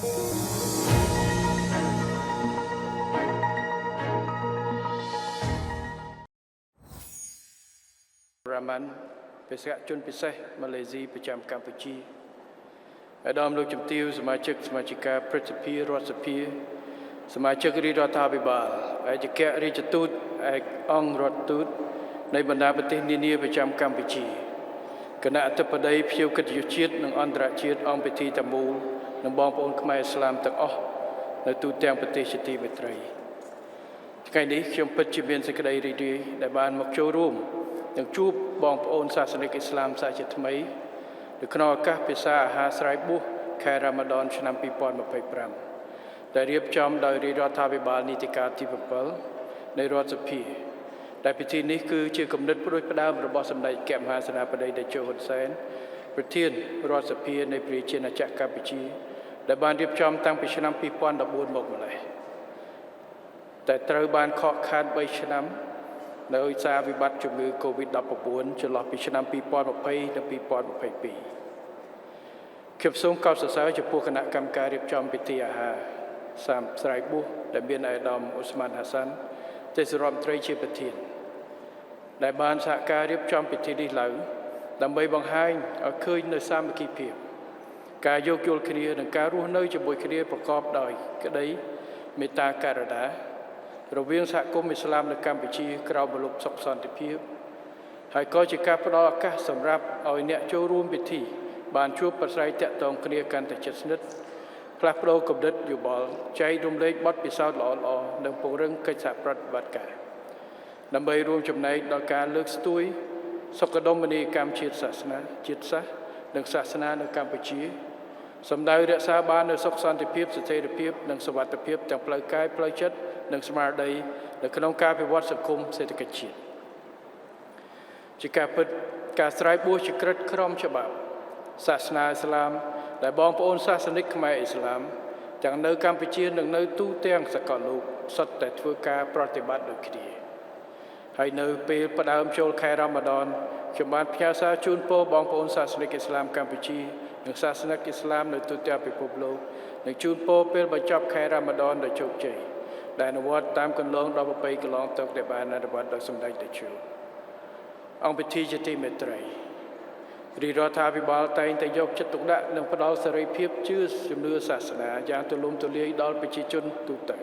រ៉ាម៉ាន់បេសកជនពិសេសម៉ាឡេស៊ីប្រចាំកម្ពុជាអាដាមលោកជំទាវសមាជិកសមាជិកាព្រឹទ្ធសភារដ្ឋសភាសមាជិករាជរដ្ឋាភិបាលឯកអគ្គរាជទូតឯកអង្គរដ្ឋទូតនៃបណ្ដាប្រទេសនានាប្រចាំកម្ពុជាគណៈអធិបតីភ្ញៀវកិត្តិយសជាតិនិងអន្តរជាតិអង្គពិធីតមូលនិងបងប្អូនខ្មែរឥស្លាមទាំងអស់នៅទូទាំងប្រទេសជាទីមេត្រីថ្ងៃនេះខ្ញុំពិតជាមានសេចក្តីរីករាយដែលបានមកចូលរួមនិងជួបបងប្អូនសាសនិកឥស្លាមសាជាថ្មីនៅក្នុងឱកាសពិសាអាហារស្រែបួសខែរ៉ាម៉ាដនឆ្នាំ2025ដែលរៀបចំដោយរាជរដ្ឋាភិបាលនីតិកាលទី7នៃរដ្ឋសភាដែលពិធីនេះគឺជាគំនិតផ្ដួចផ្ដើមរបស់សម្ដេចអគ្គមហាសេនាបតីតេជោហ៊ុនសែនប្រធានរដ្ឋសភានៃប្រជាណាចក្រកម្ពុជាដែលបានរៀបចំតាំងពីឆ្នាំ2014មកម្ល៉េះតែត្រូវបានខកខាន3ឆ្នាំដោយសារវិបត្តិជំងឺ Covid-19 ចន្លោះពីឆ្នាំ2020និង2022ខ្ញុំសូមកោតសរសើរចំពោះគណៈកម្មការរៀបចំពិធីអាហារសាមស្រែបួសដែលមានអាយដាមអូស្មានហាសាន់ទេសរដ្ឋមន្ត្រីជាប្រធានដែលបានសហការរៀបចំពិធីនេះឡើងដើម្បីបង្ហាញឲ្យឃើញនូវសាមគ្គីភាពការយោគយល់គ្នានិងការរស់នៅជាមួយគ្នាប្រកបដោយក្តីមេត្តាករុណារវាងសហគមន៍អ៊ីស្លាមនៅកម្ពុជាក្រោមម្លប់សុខសន្តិភាពហើយក៏ជាការផ្ដល់ឱកាសសម្រាប់ឲ្យអ្នកចូលរួមពិធីបានជួបប្រស្រ័យទាក់ទងគ្នាកាន់តែជិតស្និទ្ធផ្លាស់ប្ដូរគំនិតយោបល់ចែករំលែកបទពិសោធន៍ល្អៗនិងពង្រឹងកិច្ចសហប្រតិបត្តិការដើម្បីរួមចំណែកដល់ការលើកស្ទួយសុខដុមនីយកម្មជាតិសាសនាជាតិសាសន៍និងសាសនានៅកម្ពុជាសម្ដៅរក្សាបាននូវសុខសន្តិភាពស្ថិរភាពនិងសុវត្ថិភាពទាំងផ្លូវកាយផ្លូវចិត្តនិងស្មារតីនៅក្នុងការពិវត្តសង្គមសេដ្ឋកិច្ចជាតិជាការពិតការស្រែកបួសជាក្រិតក្រមច្បាប់សាសនាអ៊ីស្លាមដែលបងប្អូនសាសនិកខ្មែរអ៊ីស្លាមទាំងនៅកម្ពុជានិងនៅទូទាំងសកលលោកសុទ្ធតែធ្វើការប្រតិបត្តិដូចគ្នាហើយនៅពេលផ្ដើមចូលខែរ៉ាម៉ាដនខ្ញុំបានផ្ញើសារជូនពរបងប្អូនសាសនិកអ៊ីស្លាមកម្ពុជានិងសាសនិកអ៊ីស្លាមនៅទូទាំងពិភពលោកនិងជូនពរពេលបញ្ចប់ខែរ៉ាម៉ាដនដោយជោគជ័យដែលអនុវត្តតាមកន្លងដល់ប្រពៃកន្លងទៅដែលបានអនុវត្តដោយសម្ដេចតេជោអង្គពិធីជាទីមេត្រីរាជរដ្ឋាភិបាលតែងតែយកចិត្តទុកដាក់និងផ្ដល់សេរីភាពជឿជំនឿសាសនាយ៉ាងទូលំទូលាយដល់ប្រជាជនទូទៅ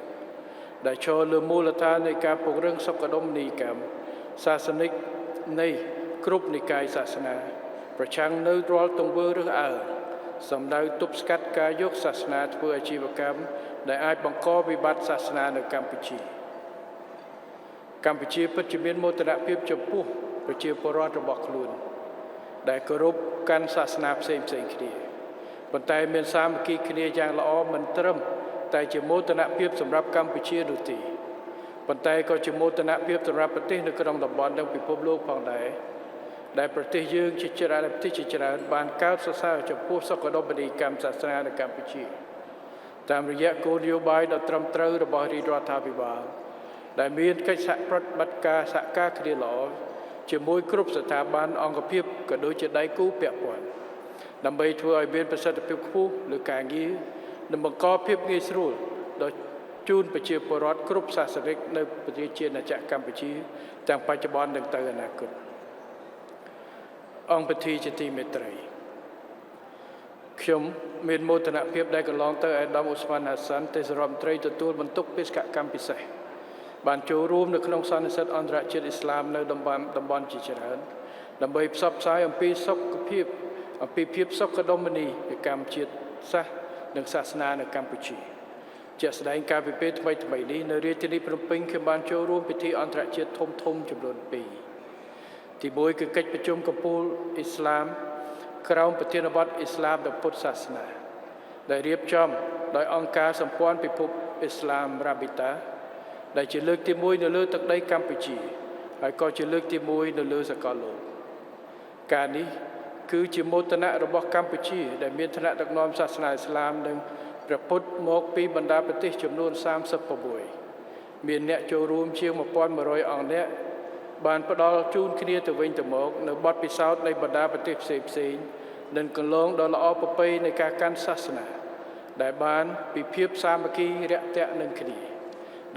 ដែលឈរលើមូលដ្ឋាននៃការពង្រឹងសុខដុមនីយកម្មសាសនិកនៃគ្រប់និកាយសាសនាប្រឆាំងនៅរាល់ទង្វើរើសអើងសម្ដៅទប់ស្កាត់ការយកសាសនាធ្វើអាជីវកម្មដែលអាចបង្កវិបត្តិសាសនានៅកម្ពុជាកម្ពុជាពិតជាមានមោទនភាពចំពោះប្រជាពលរដ្ឋរបស់ខ្លួនដែលគោរពកាន់សាសនាផ្សេងផ្សេងគ្នាប៉ុន្តែមានសាមគ្គីគ្នាយ៉ាងល្អមិនត្រឹមតែជាមោទនភាពសម្រាប់កម្ពុជានោះទេប៉ុន្តែក៏ជាមោទនភាពសម្រាប់ប្រទេសនៅក្នុងតំបន់និងពិភពលោកផងដែរដែលប្រទេសយើងជាច្រើនប្រទេសជាច្រើនបានកោតសរសើរចំពោះសុខដុមនីយកម្មសាសនានៅកម្ពុជាតាមរយៈគោលនយោបាយដ៏ត្រឹមត្រូវរបស់រាជរដ្ឋាភិបាលដែលមានកិច្ចសហប្រតិបត្តិការសហការគ្នាល្អជាមួយគ្រប់ស្ថាប័នអង្គភាពក៏ដូចជាដៃគូពាក់ព័ន្ធដើម្បីធ្វើឲ្យមានប្រសិទ្ធភាពខ្ពស់លើការងារនិងបង្កភាពងាយស្រួលដល់ជូនប្រជាពលរដ្ឋគ្រប់សាសនិកនៅប្រជាជាតិកម្ពុជាទាំងបច្ចុប្បន្ននិងទៅអនាគតអង្គពិធីជាទីមេត្រីខ្ញុំមានមោទនភាពដែលកន្លងទៅអាដាមអូស្មានហាសាន់ទេសរដ្ឋមន្ត្រីទទួលបន្ទុកបេសកកម្មពិសេសបានចូលរួមនៅក្នុងសន្និសីទអន្តរជាតិអ៊ីស្លាមនៅតំបន់តំបន់ជាច្រើនដើម្បីផ្សព្វផ្សាយអំពីសុខភាពអំពីភាពសុខដុមនីយកម្មជាតិសាសន៍និងសាសនានៅកម្ពុជាជាក់ស្ដែងកាលពីពេលថ្មីថ្មីនេះនៅរាជធានីភ្នំពេញខ្ញុំបានចូលរួមពិធីអន្តរជាតិធំធំចំនួន2ទី1គឺកិច្ចប្រជុំកំពូលអ៊ីស្លាមក្រោមប្រធានបទអ៊ីស្លាមនិងពុទ្ធសាសនាដែលរៀបចំដោយអង្គការសម្ព័ន្ធពិភពអ៊ីស្លាមរ៉ាប៊ីតាដែលជាលើកទី1នៅលើទឹកដីកម្ពុជាហើយក៏ជាលើកទី1នៅលើសកលលោកការនេះគឺជាមោទនៈរបស់កម្ពុជាដែលមានឋានៈដឹកនាំសាសនាអ៊ីស្លាមនិងព្រះពុទ្ធមកពីបណ្ដាប្រទេសចំនួន36មានអ្នកចូលរួមជាង1100អង្គនាក់បានផ្ដល់ជូនគ្នាទៅវិញទៅមកនៅបទពិសោធន៍នៃបណ្ដាប្រទេសផ្សេងផ្សេងនិងកន្លងដ៏ល្អប្រពៃនៃការកាន់សាសនា ដែលបានពីភាពសាមគ្គីរាក់ទាក់នឹងគ្នា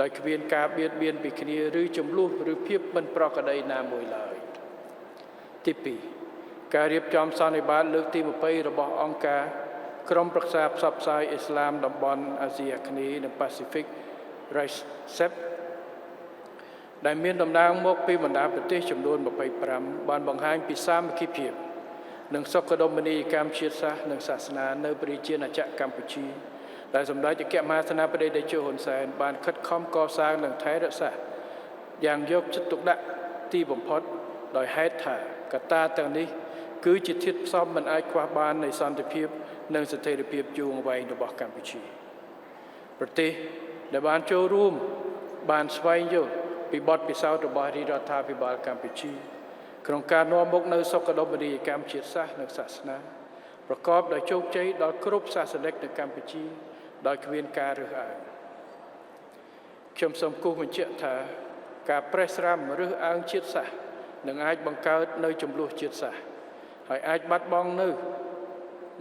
ដោយគ្មានការបៀតបៀនពីគ្នាឬចំនួនឬភាពមិនប្រក្រតីណាមួយឡើយទី2ការរៀបចំសន្និបាតលើកទី20របស់អង្គការក្រុមប្រឹក្សាផ្សព្វផ្សាយអ៊ីស្លាមតំបន់អាស៊ីអាគ្នេយ៍និងប៉ាស៊ីហ្វិក RICEP ដែលមានតំណាងមកពីបណ្ដាប្រទេសចំនួន25បានបង្ហាញពីសាមគ្គីភាពនិងសុខដុមនីយកម្មជាតិសាសន៍និងសាសនានៅប្រជាណាចក្រកម្ពុជាដែលសម្ដេចអគ្គមហាសេនាបតីតេជោហ៊ុនសែនបានខិតខំកសាងនិងថែរក្សាយ៉ាងយកចិត្តទុកដាក់ទីបំផុតដោយហេតុថាកត្តាទាំងនេះគឺជាធាតុផ្សំមិនអាចខ្វះបាននៃសន្តិភាពនិងស្ថិរភាពយូរអង្វែងរបស់កម្ពុជាប្រទេសដែលបានចូលរួមបានស្វែងយល់ពីបទពិសោធន៍របស់រាជរដ្ឋាភិបាលកម្ពុជាក្នុងការនាំមកនូវសុខដុមនីយកម្មជាតិសាសន៍និងសាសនាប្រកបដោយជោគជ័យដល់គ្រប់សាសនិកនៅកម្ពុជាដោយគ្មានការរើសអើងខ្ញុំសូមគូសបញ្ជាក់ថាការប្រេះស្រាំរើសអើងជាតិសាសន៍នឹងអាចបង្កើតនៅចំនួនជាតិសាសន៍ហើយអាចបាត់បង់នៅ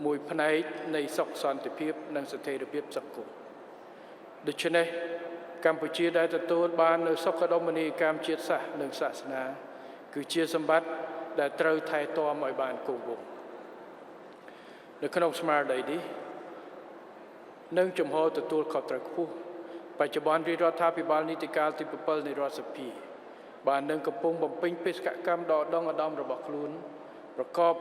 មួយផ្នែកនៃសុខសន្តិភាពនិងស្ថិរភាពសង្គមដូច្នេះកម្ពុជាដែលទទួលបាននៅសុខដុមនីយកម្មជាតិសាសន៍និងសាសនាគឺជាសម្បត្តិដែលត្រូវថែទាំឲ្យបានគង់វង្សនៅក្នុងស្មារតីនេះនិងជំហរទទួលខុសត្រូវខ្ពស់បច្ចុប្បន្នរាជរដ្ឋាភិបាលនីតិកាលទី7នៃរដ្ឋសភាបាននឹងកំពុងបំពេញបេសកកម្មដ៏ឧត្តុង្គឧត្តមរបស់ខ្លួនប្រកប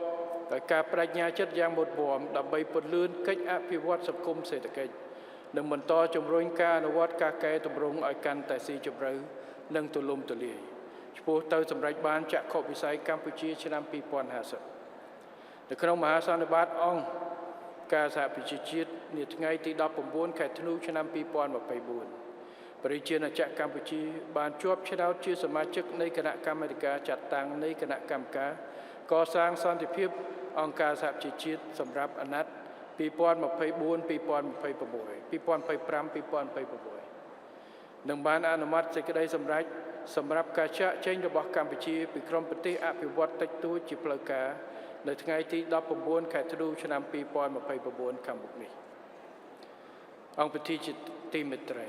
ដោយការបដិញ្ញាចិត្តយ៉ាងមុតមមដើម្បីពន្លឿនកិច្ចអភិវឌ្ឍសង្គមសេដ្ឋកិច្ចនិងបន្តជំរុញការអនុវត្តការកែតម្រង់ឲ្យកាន់តែស៊ីជម្រៅនិងទូលំទូលាយឆ្ពោះទៅសម្រេចបានចក្ខុវិស័យកម្ពុជាឆ្នាំ2050នៅក្នុងមហាសន្និបាតអង្គការសហប្រជាជាតិនាថ្ងៃទី19ខែធ្នូឆ្នាំ2024ប្រជាណាចក្រកម្ពុជាបានជាប់ឆ្នោតជាសមាជិកនៃគណៈកម្មាធិការចាត់តាំងនៃគណៈកម្មការកសាងសន្តិភាពអង្គការសហប្រជាជាតិសម្រាប់អាណត្តិ2024 2026 2025 2026និងបានអនុម័តសេចក្តីសម្រេចសម្រាប់ការចាកចេញរបស់កម្ពុជាពីក្រុមប្រទេសអភិវឌ្ឍតិចតួចជាផ្លូវការនៅថ្ងៃទី19ខែធ្នូឆ្នាំ2029ខាងមុខនេះអង្គពិធីជាទីមេត្រី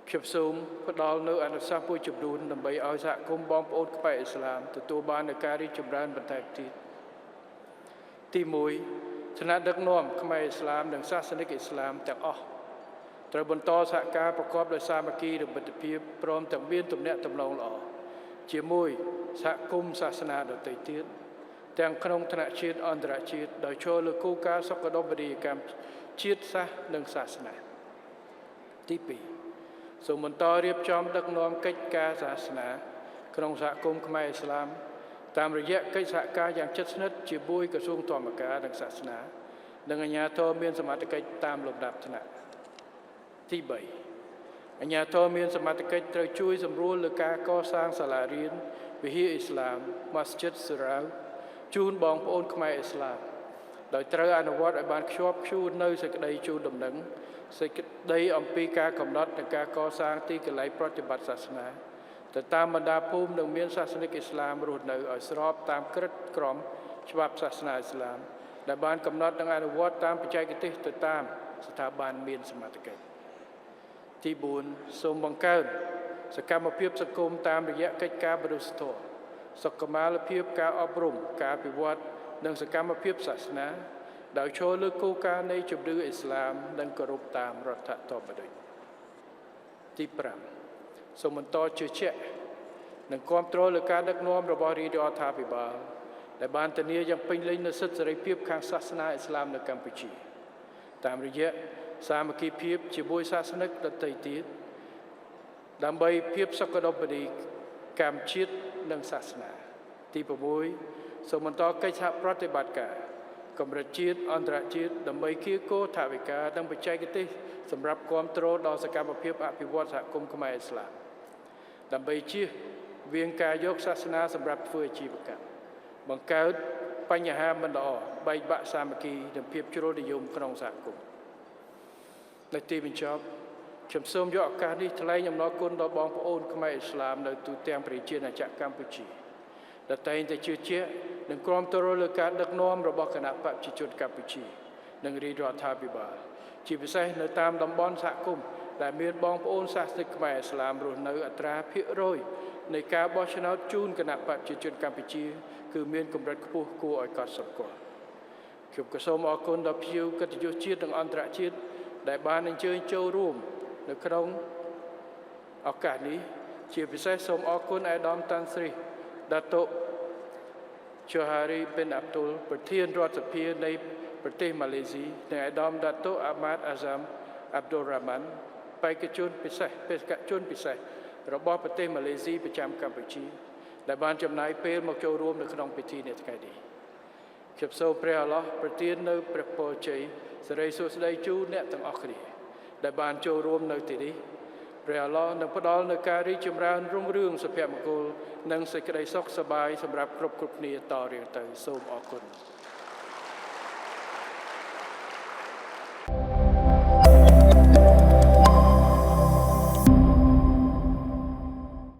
ខ្ញុំសូមផ្ដល់នូវអនុសាសន៍មួយចំនួនដើម្បីឲ្យសហគមន៍បងប្អូនខ្មែរអ៊ីស្លាមទទួលបាននូវការរីកចម្រើនបន្ថែមទៀតទី1ថ្នាក់ដឹកនាំខ្មែរអ៊ីស្លាមនិងសាសនិកអ៊ីស្លាមទាំងអស់ត្រូវបន្តសហការប្រកបដោយសាមគ្គីនិងមិត្តភាពព្រមទាំងមានទំនាក់ទំនងល្អជាមួយសហគមន៍សាសនាដទៃទៀតទាំងក្នុងថ្នាក់ជាតិអន្តរជាតិដោយចូលលើគោលការណ៍សុខដុមនីយកម្មជាតិសាសន៍និងសាសនាទី2សូមបន្តរៀបចំដឹកនាំកិច្ចការសាសនាក្នុងសហគមន៍ខ្មែរអ៊ីស្លាមតាមរយៈកិច្ចសហការយ៉ាងជិតស្និទ្ធជាមួយក្រសួងធម្មការនិងសាសនានិងអាជ្ញាធរមានសមត្ថកិច្ចតាមលំដាប់ថ្នាក់ទី3អាជ្ញាធរមានសមត្ថកិច្ចត្រូវជួយសម្រួលលើការកសាងសាលារៀនវិហារអ៊ីស្លាមម៉ាស្ជីដស៊ូរ៉ាវជូនបងប្អូនខ្មែរអ៊ីស្លាមដោយត្រូវអនុវត្តឲ្យបានខ្ជាប់ខ្ជួននៅសេចក្តីជូនដំណឹងសេចក្តីអំពីការកំណត់និងការកសាងទីកន្លែងប្រតិបត្តិសាសនាទៅតាមបណ្ដាភូមិនិងមានសាសនិកអ៊ីស្លាមរស់នៅឲ្យស្របតាមក្រឹតក្រមច្បាប់សាសនាអ៊ីស្លាមដែលបានកំណត់និងអនុវត្តតាមបច្ចេកទេសទៅតាមស្ថាប័នមានសមត្ថកិច្ចទី4សូមបង្កើនសកម្មភាពសង្គមតាមរយៈកិច្ចការមនុស្សធម៌សុខុមាលភាពការអប់រំការអភិវឌ្ឍនិងសកម្មភាពសាសនាដោយចូលលើគោលការណ៍នៃជំនឿអ៊ីស្លាមនិងគោរពតាមរដ្ឋធម្មនុញ្ញទី5សូមបន្តជឿជាក់និងគាំទ្រលើការដឹកនាំរបស់រាជរដ្ឋាភិបាលដែលបានធានាយ៉ាងពេញលេញនូវសិទ្ធិសេរីភាពខាងសាសនាអ៊ីស្លាមនៅកម្ពុជាតាមរយៈសាមគ្គីភាពជាមួយសាសនិកដទៃទៀតដើម្បីភាពសុខដុមនីយកម្មជាតិនិងសាសនាទី6សូមបន្តកិច្ចសហប្រតិបត្តិការកម្រិតជាតិអន្តរជាតិដើម្បីគៀកោថវិកានិងបច្ចេកទេសសម្រាប់គាំទ្រដល់សកម្មភាពអភិវឌ្ឍសហគមន៍ខ្មែរអ៊ីស្លាមដើម្បីជៀសវាងការយកសាសនាសម្រាប់ធ្វើអាជីវកម្មបង្កើតបញ្ហាមិនល្អបែកបាក់សាមគ្គីនិងភាពជ្រុលនិយមក្នុងសហគមន៍នៅទីបញ្ចប់ខ្ញុំសូមយកឱកាសនេះថ្លែងអំណរគុណដល់បងប្អូនខ្មែរអ៊ីស្លាមនៅទូទាំងប្រជាណាចក្រកម្ពុជាដែលតែងតែជឿជាក់និងគាំទ្រលើការដឹកនាំរបស់គណបក្សប្រជាជនកម្ពុជា និងរាជរដ្ឋាភិបាលជាពិសេសនៅតាមតំបន់សហគមន៍ដែលមានបងប្អូនសាសនិកខ្មែរឥស្លាមរស់នៅអត្រាភាគរយនៃការបោះឆ្នោតជូនគណបក្សប្រជាជនកម្ពុជាគឺមានកម្រិតខ្ពស់គួរឲ្យកត់សម្គាល់ខ្ញុំក៏សូមអរគុណដល់ភ្ញៀវកិត្តិយសជាតិនិងអន្តរជាតិដែលបានអញ្ជើញចូលរួមនៅក្នុងឱកាសនេះជាពិសេសសូមអរគុណឯកឧត្តមតាន់ស្រីដាតុជូហារីបិនអាប់ឌុលប្រធានរដ្ឋសភានៃប្រទេសម៉ាឡេស៊ីនិងឯកឧត្តមដាតុអាម៉ាតអាហ្សាមអាប់ឌុលរ៉ាម៉ាន់បេក្ខជនពិសេសបេក្ខជនពិសេសរបស់ប្រទេសម៉ាឡេស៊ីប្រចាំកម្ពុជាដែលបានចំណាយពេលមកចូលរួមនៅក្នុងពិធីនេះថ្ងៃនេះខ្ញុំសូមព្រះអល់ឡោះប្រទាននៅព្រះពរជ័យសិរីសួស្តីជូនអ្នកទាំងអស់គ្នាដែលបានចូលរួមនៅទីនេះព្រះអល់ឡោះនឹងផ្ដល់នូវការរីកចម្រើនរុងរឿងសុភមង្គលនិងសេចក្តីសុខសប្បាយសម្រាប់គ្រប់គ្រប់គ្នាតរៀងទៅសូមអរគុណ។